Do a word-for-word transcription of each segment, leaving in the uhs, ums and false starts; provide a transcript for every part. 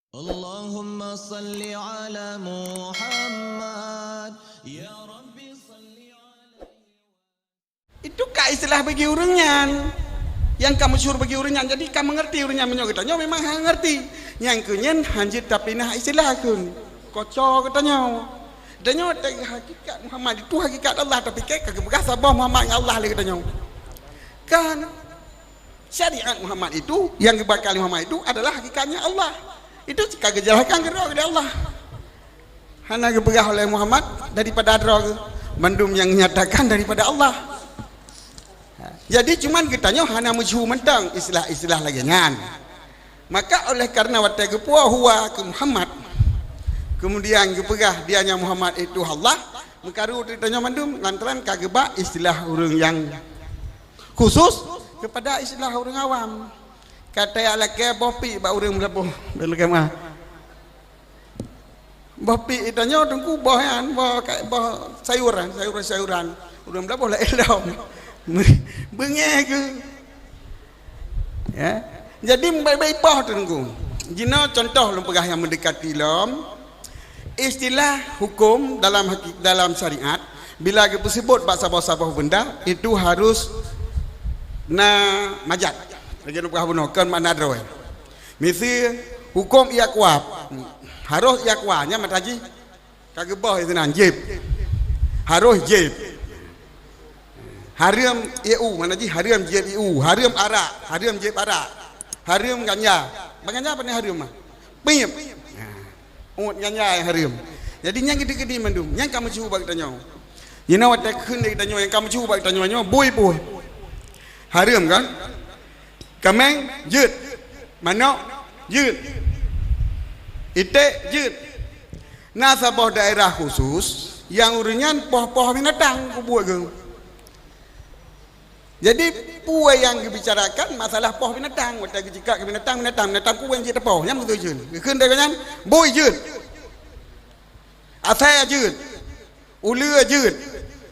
Allahumma salli ala Muhammad, ya Rabbi salli alaihi. Itu ka istilah bagi ureuëng nyan. Nyang ka masyhur bagi ureuëng nyan. Jadi ka mengerti ureuëng nyan, meunyoe geutanyoe memang hana ngerti. Nyang keu nyan hanjeuet tapinah istilah kheun. Koco geutanyoe. Geutanyoe teuka hakikat Muhammad itu hakikat Allah, tapi ka geupeugah saboh Muhammad ngon Allah lé geutanyoe. Kan? Syariat Muhammad itu, nyang geubakal Muhammad itu adalah hakikatnya Allah. Itu ka geujelaskan keudroe lé Allah. Hana geupeugah oleh Muhammad daripada droe geuh, mandum nyang nyatakan daripada Allah. Jadi cuman geutanyoe hana meusyhu mantong istilah-istilah lagée nyan. Maka oleh karena watée geupeue huwa keu Muhammad, kemudian geupeugah dianya Muhammad itu Allah, meukaru geutanyoe mandum lantaran ka geuba istilah ureuëng nyang khusus kepada istilah ureuëng awam. Ka tajak lakée boh piek bak ureuëng meulaboh, lakée meuah. Boh piek geutanyoe teungku boh nyan, boh ka-, boh sayuran, sayuran-sayuran. Ureuëng meulaboh laén lom. Beungéh keuh. Ya. Jadi baik-baik poh teungku. Jinoe contoh lôn peugah nyang meudekati lom. Istilah hukum dalam haki-, dalam syariat, bila geupeuseubot bak saboh-saboh benda, itu harus na majaz. Lagée lôn peugah bunoe, kon makna droe. Miseu hukum iaqwa. Harôh iaqwa, nyan mata jih ka geuboh sinan, jieb. Harôh jieb. Hareuem iu, makna jih hareuem jieb iu. Hareuem arak, hareuem jieb arak. Hareuem ganja. Ban ganja pane hareuem mah? Piep. Nah. Uet ganja nyang hareuem. Jadi nyan geuti-geuti mandum. Nyan ka meusyhu bak geutanyoe. Jinoe watée kheun lé geutanyoe nyang ka meusyhu bak geutanyoe nyoe, bui peue? Hareuem kan? Kaméng jeuet. Manok jeuet. Iték jeuet. Na saboh daerah khusus nyang ureuëng nyan poh-poh binatang kubuet geuh. Jadi, peue nyang geubicarakan masalah poh binatang, watée geucikak keu binatang, binatang, binatang kuweng cit teupoh, nyan beutôi jeuet. Geukheun lagée nyan, bui jeuet, asèe jeuet, uleue jeuet,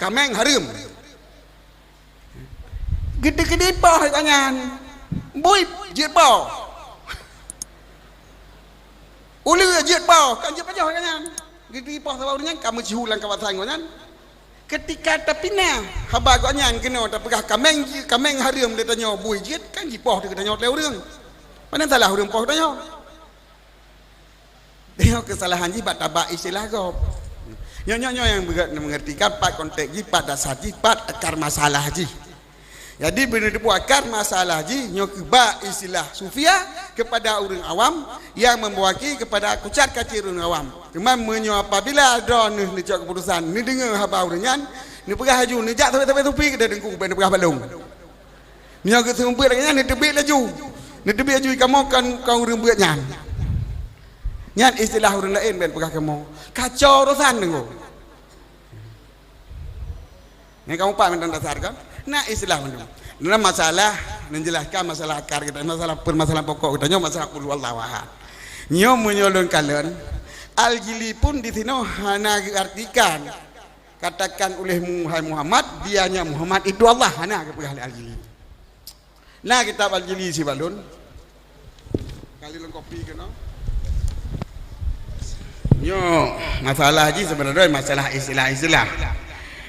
kaméng hareuem. Geuti-geuti poh gobnyan, bui jeuet poh. Uleue jeuet poh, kan jeuet pajoh gobnyan. Geuti poh sabab ureuëng nyan ka meusyhu lam kawasan gobnyan. Keutika tapinah haba gobnyan keunoe tapeugah kaméng, kaméng hareuem lé tanyoe bui jeuet, kan jipoh teuh geutanyoe lé ureuëng. Pane salah ureuëng poh tanyoe? Tanyoe keusalahan jih bak tabak istilah gob. Nyoe, nyoe, nyoe nyang beugot neumeungerti kan pat konteks jih, pat dasar jih, pat akar masalah jih. Jadi, beuneuteupeu akar masalah jih nyoe keuba istilah sufia keupada ureuëng awam nyang meumeuwakili keupada kucat kacil ureuëng awam. Teuma meunyoe apabila droeneuh neucok keuputosan, neudeungoe haba ureuëng nyan, neupeugah laju, neujak sabe-sabe sufi keudeh teungku, bék neupeugah bak lôn. Meunyoe geuseumeubeuet lagée nyan, neuteubiet laju. Neuteubiet laju kamoe kon, kon ureuëng beuet nyan. Nyan istilah ureuëng laén bék neupeugah kamoe. Kacau urosan teungku. Nyang ka meupat mantong dasar kan? Na istilah mantong. Dalam masalah, neujelaskan masalah akar kita, masalah permasalahan pokok kita nyoe masalah qul huwallahu ahad. Nyoe meunyoe lôn kalon, Al-Jili pun di sinoe hana geuartikan, katakan olehmu, hai Muhammad, dianya Muhammad itu Allah, hana geupeugah lé Al-Jili. Na kitab Al-Jili sibak lôn. Kali lôn kopi keunoe. Nyoe masalah jih sebenarnya masalah istilah-istilah.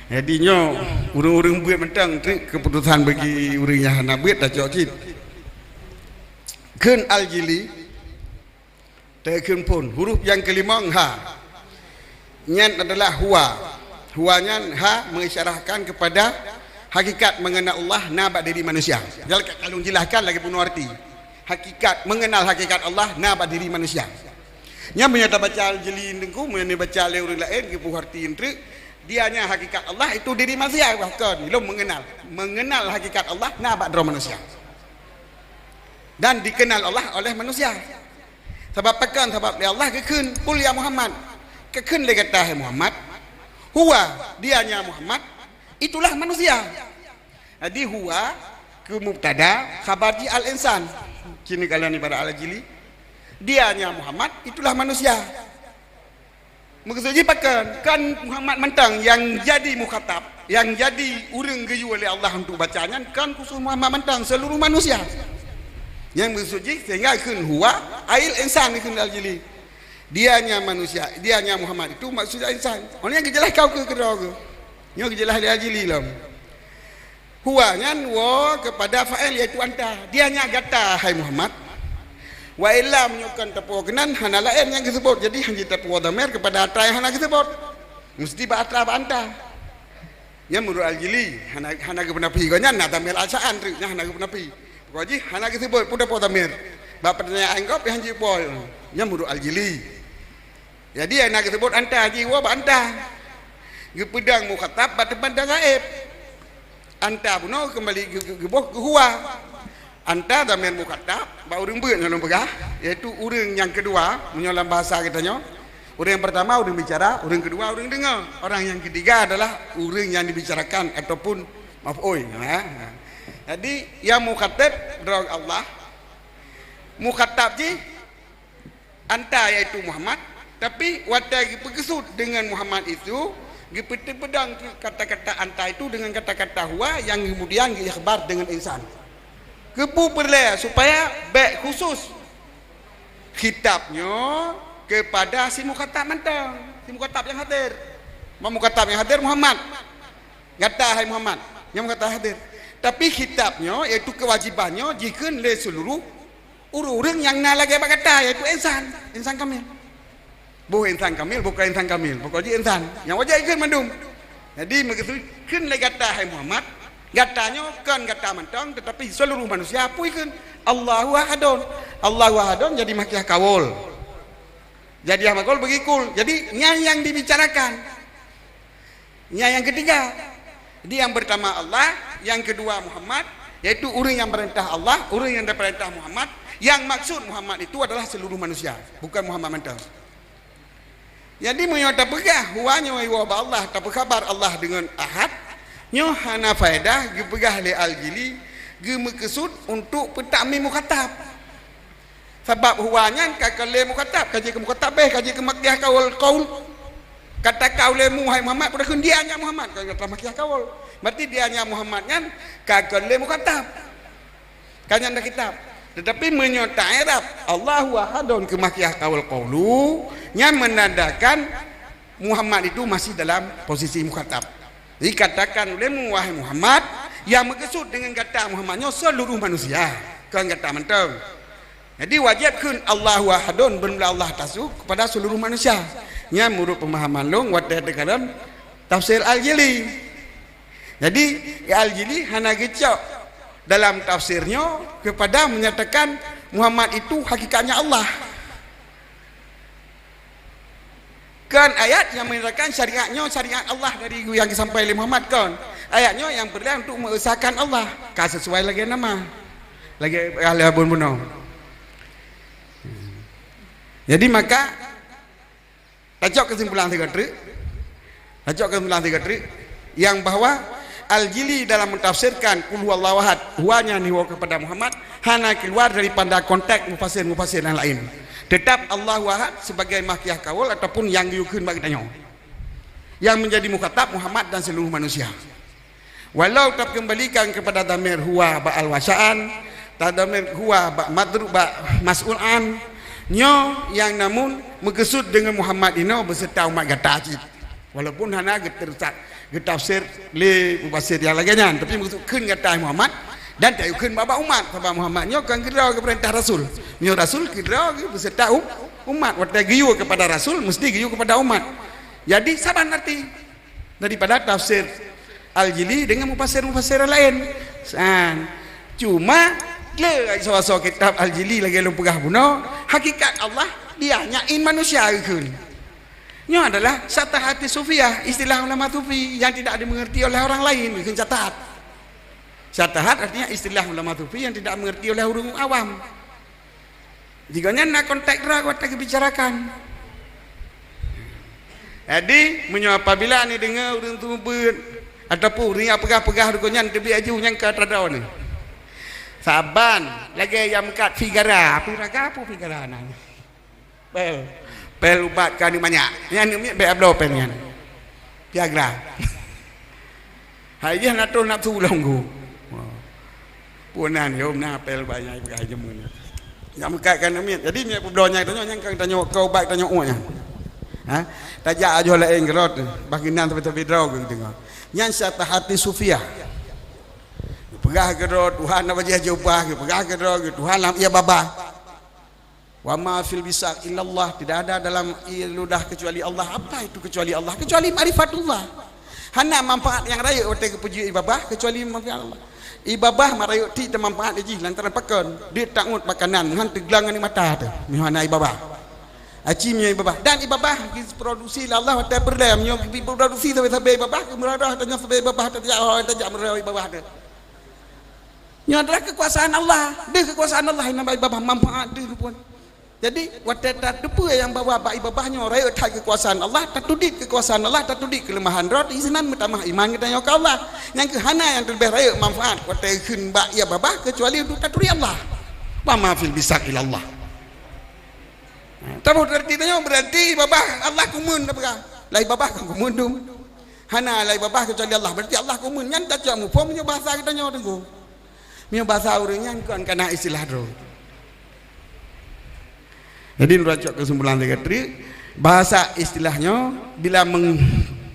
Jadi nyoe ureuëng-ureuëng beuet mantong treuk keuputosan bagi ureuëng nyang hana beuet tacok cit. Kheun Al-Jili, teukheun phon, huruf nyang keulimong ha. Nyan adalah huwa. Huwa nyan ha meuisyarahkan keupada hakikat mengenal Allah na bak diri manusia. Nyang ka lôn jelaskan lagée bunoe arti. Hakikat, mengenal hakikat Allah na bak diri manusia. Nyan meunyoe tabaca Al-Jili teungku, meunyoe neubaca lé ureuëng laén geupeuarti treuk, dianya hakikat Allah itu diri manusia, bahkan lom mengenal. Mengenal hakikat Allah na bak droe manusia. Dan dikenal Allah oleh manusia. Sabab pakon? Sabab lé Allah geukheun, "Qul ya Muhammad." Geukheun lé gata, hai Muhammad. Huwa, dianya Muhammad, itulah manusia. Jadi huwa keu mubtada, khabar jih al-insan. Kini kalian ibarat Al-Jili. Dianya Muhammad, itulah manusia. Maksud jih pakon? Kan Muhammad mantong nyang jadi mukhatab, nyang jadi ureuëng geuyue lé Allah untuk baca nyan, kan khusus Muhammad mantong, seluruh manusia. Nyang maksud jih, sehingga kheun huwa, ai insan kheun Al-Jili. Dia nya manusia, dia nya Muhammad itu maksudnya insan. Orang nyang geujeulaih kau keu keudroe keu. Nyoe geujeulaih lé Al-Jili lom. Huwa nyan woe keupada fa'il, yaitu anta. Dia nya gata, hai Muhammad. Wa illa, meunyoe kon tapeuwoe keunan, hana laén nyang geuseubut. Jadi, hanjeuet tapeuwoe dhamir keupada atra nyang hana geuseubut. Musti bak atra, bak anta. Nyan meunurot Al-Jili, hana, hana geupeunafi. Gobnyan na dhamir al-sya'an treuk, nyan hana geupeunafi. Pokok jih hana geuseubut pun tapeuwoe dhamir. Bak peutanyaan gob, hanjeuet peuwoe. Nyan meunurot Al-Jili. Jadi, hana geuseubut anta, jiwoe bak anta. Geupeudong mukhatab bak teumpat dan gaéb. Anta bunoe keumbali geu-, geu-, geuboh keu huwa. Anta dhamir mukhatab bak ureuëng beuet nyang lôn peugah, yaitu ureuëng nyang keudua, meunyoe lam bahasa geutanyoe, ureuëng nyang pertama ureuëng bicara, ureuëng keudua ureuëng deungoe, orang nyang ketiga adalah ureuëng nyang dibicarakan ataupun maf'ul. Ha. Jadi, nyang mukhatab droe Allah, mukhatab jih anta, yaitu Muhammad, tapi watée geupeukeusut deungon Muhammad itu, geupeuteupedang keu kata-kata anta itu deungon kata-kata huwa nyang keumudian geuikhbar deungon insan. Keupeue peureulée supaya bék khusus khitab nyoe keupada si mukhatab mantong, si mukhatab nyang hadir. Ma mukhatab nyang hadir Muhammad. Gata, hai Muhammad, nyang mukhatab hadir. Tapi khitab nyoe, yaitu keuwajiban nyoe, jikheun lé seuluruh ureuëng-ureuëng nyang na lagée bak gata, yaitu insan, insan kamil. Boh insan kamil, boh kon insan kamil, pokok jih insan. Nyang wajéb ikheun mandum. Jadi, meukeusud kheun lé gata, hai Muhammad, gata nyoe kon gata mantong, tetapi seuluruh manusia pun ikheun, Allahu ahadun. Allahu ahadun jadi makiah kaul. Jadi, ahad kaul bagi kul. Jadi, nyan nyang dibicarakan. Nyan nyang ketiga. Jadi, nyang pertama Allah, nyang kedua Muhammad, yaitu ureuëng nyang peurintah Allah, ureuëng nyang dipeurintah Muhammad. Nyang maksud Muhammad itu adalah seluruh manusia, bukan Muhammad mantong. Jadi, meunyoe tapeugah, huwa nyoe iwoe bak Allah, tapeukhabar Allah deungon ahad, nyoe hana faedah geupeugah lé Al-Jili, geumeukeusud untuk peutakmim mukhatab. Sabab huwa nyan ka kon lé mukhatab, ka jeuet keu mukhatab béh, ka jeuet keu makiah kaul, kaul. Kata kaul lé mu, hai Muhammad, peue takheun dia nyan Muhammad, ka gata makiah kaul. Berarti dia nyan Muhammad nyan ka kon lé mukhatab. Ka nyan dah khitab. Tetapi meunyoe ta-i'rab Allahu ahadun keu makiah kaul qaulu, nyan menandakan Muhammad itu masih dalam posisi mukhatab. Dikatakan ulemu, wahai Muhammad, nyang meukeusud deungon gata Muhammad nyoe seluruh manusia, kon gata mantong. Jadi, wajéb kheun Allahu ahadun, beuna Allah tasu kepada seluruh manusia. Nyan meunurot pemahaman lôn watée teukalon tafsir Al-Jili. Jadi, Al-Jili hana geucok dalam tafsir nyoe kepada menyatakan Muhammad itu hakikatnya Allah. Kon ayat nyang menyatakan syariat nyoe syariat Allah dari nyang geusampai lé Muhammad, kon. Ayat nyoe nyang peureulée untuk meuesakan Allah, ka sesuai lagée nama. Lagée ahli abon bunoe. Jadi maka, tacok keusimpulan sigoe treuk. Tacok keusimpulan sigoe treuk. Nyang bahwa Al-Jili dalam mentafsirkan Qul huwallahu ahad, huwa nyan iwoe kepada Muhammad, hana keluar daripada konteks mufasir-mufasir nyang laén. Tetap Allahu ahad sebagai makiah kaul ataupun nyang geuyue kheun bak geutanyoe. Nyang menjadi mukhatab Muhammad dan seluruh manusia. Walau takeumbalikan kepada dhamir huwa bak al-wasaan, ta dhamir huwa bak madrub bak mas'ul an, nyoe nyang namun meukeusud deungon Muhammad inoe beuseurta umat gata cit. Walaupun hana geuteurusak, geutafsir lé mufasir nyang lagée nyan, tapi meukeusud kheun gata Muhammad dan tayue kheun bak-bak umat, sabab Muhammad nyoe kon keudroe geupeurintah rasul. Nyoe rasul keudroe geuh beuseurta u-, umat. Watée geuyue kepada rasul, meusti geuyue kepada umat. Jadi, saban arti daripada tafsir Al-Jili deungon mufasir-mufasir laén. San. Cuma, le soe-soe kitab Al-Jili lagée lôn peugah bunoe, hakikat Allah, dia nyan in manusia geukheun. Nyoe adalah syatahat sufiyah, istilah ulama sufi yang tidak dimengerti oleh orang lain, geukheun syatahat. Syatahat artinya istilah ulama sufi yang tidak mengerti oleh ureuëng awam. Jigoe nyan na konteks droe watée geubicarakan. Jadi, meunyoe apabila neudeungoe ureuëng seumeubeuet ataupun ureuëng nyang peugah-peugah rugoe nyan teubiet aju nyang ka teudoe nyoe. Saban lagée nyang meukat figara, figara apa figara nan? Pel. Pel ubat keu aneuk manyak. Nyan aneuk miet bék abloe pel nyan. Viagra. Hai jih na troh nafsu lom gu. Peue nan, yom na apel banyak peugah jameun. Nyang meukat kan miet. Jadi miet peubloe nyang tanyoe, nyang kan tanyoe keu ubat tanyoe ueh nyan. Ha? Tajak ajoh laén keudroe, bah keunan sabe-sabe droe geudeungoe. Nyan syatahati sufiah. Peugah keudroe Tuhan na bajih jubah, peugah keudroe Tuhan lam ié babah. Wa ma fil bisar illallah, tidak ada dalam ié ludah kecuali Allah. Apa itu kecuali Allah? Kecuali ma'rifatullah. Hana manfaat nyang rayeuk watée geupeujeuet ié babah kecuali manfaat Allah. Ié babah meurayeuk tiek teumanfaat jih lantaran pakon. Dia takut makanan, meuhan teuglang ngon mata teuh. Meuhana ié babah. Aci meunyoe ié babah. Dan ié babah geuproduksi lé Allah watée peureulée. Meunyoe geuproduksi sabe-sabe ié babah, geumeurah tanyoe sabe ié babah, tajak, tajak meurah ié babah teuh. Nyoe adalah kekuasaan Allah. Deuh kekuasaan Allah nyang bak ié babah manfaat deuh pun. Jadi, watée tateupeue nyang bahwa bak ié babah nyoe rayeuk that kekuasaan Allah, tatudit kekuasaan Allah, tatudit keuleumahan droe, di sinan meutamah iman geutanyoe keu Allah. Nyang keuh hana nyang teuleubeh rayeuk manfaat watée kheun bak ié babah keucuali untuk taturi Allah. Wa ma fil bisar illallah. Taboh arti tanyoe berarti ié babah Allah kumeun tapeugah. Lah ié babah kan kumeun dum. Hana lah ié babah keucuali Allah. Berarti Allah kumeun. Nyan tacok muphom meunyoe bahasa geutanyoe teungku. Meunyoe bahasa ureuëng nyan kon kana istilah droe. Jadi, lôn cok kesimpulan lagée treuk, bahasa istilah nyoe bila meng-,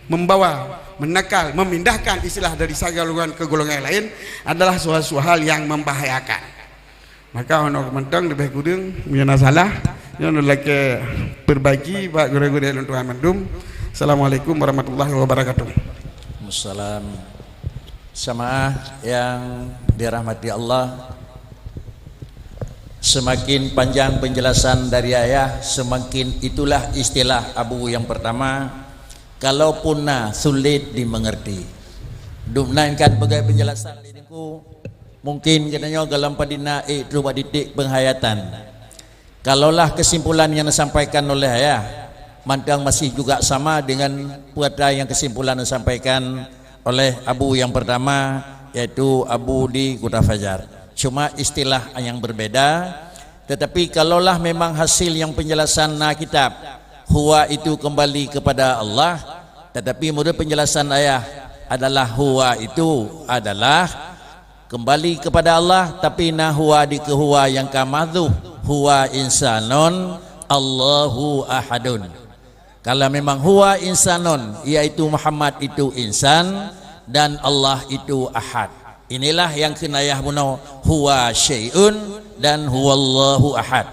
membawa, menakal, memindahkan istilah dari satu golongan ke golongan lain adalah suatu hal yang membahayakan. Maka, ono mantong leubeh kureueng meunyoe na salah, nyoe lôn lakée perbaiki bak gurée-gurée lôn tuan mandum. Assalamualaikum warahmatullahi wabarakatuh. Waalaikumsalam. Jamaah yang dirahmati Allah, semakin panjang penjelasan dari ayah, semakin itulah istilah abu yang pertama, kalaupun na sulit dimengerti. Dum nan kan peugah penjelasan lé Teungku, mungkin geutanyoe gohlom padum na ék troh bak titik penghayatan. Kalaulah kesimpulan yang disampaikan oleh ayah, mantong masih juga sama dengan peue ata nyang kesimpulan disampaikan oleh abu yang pertama, yaitu abu di Kuta Fajar. Cuma istilah yang berbeda, tetapi kalaulah memang hasil yang penjelasan na kitab, huwa itu kembali kepada Allah, tetapi menurut penjelasan ayah adalah huwa itu adalah kembali kepada Allah, tapi na huwa dikeue huwa nyang ka mahdzuf, huwa insanun, Allahu ahadun. Kalau memang huwa insanun, yaitu Muhammad itu insan dan Allah itu ahad. Inilah yang kheun ayah bunoe, huwa syai'un dan huwallahu ahad.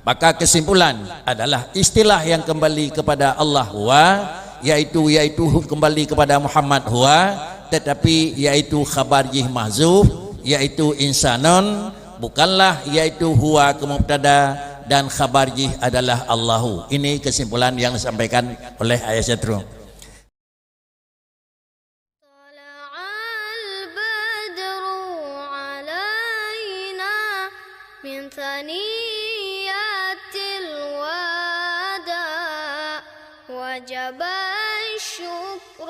Maka kesimpulan adalah istilah yang kembali kepada Allah huwa, yaitu, yaitu kembali kepada Muhammad huwa, tetapi yaitu khabar jih mahdzuf, yaitu insanun, bukanlah yaitu huwa ke mubtada dan khabar jih adalah Allahu. Ini kesimpulan yang disampaikan oleh ayah Syatru. طلع البدر علينا من ثنيات الوداع وجب الشكر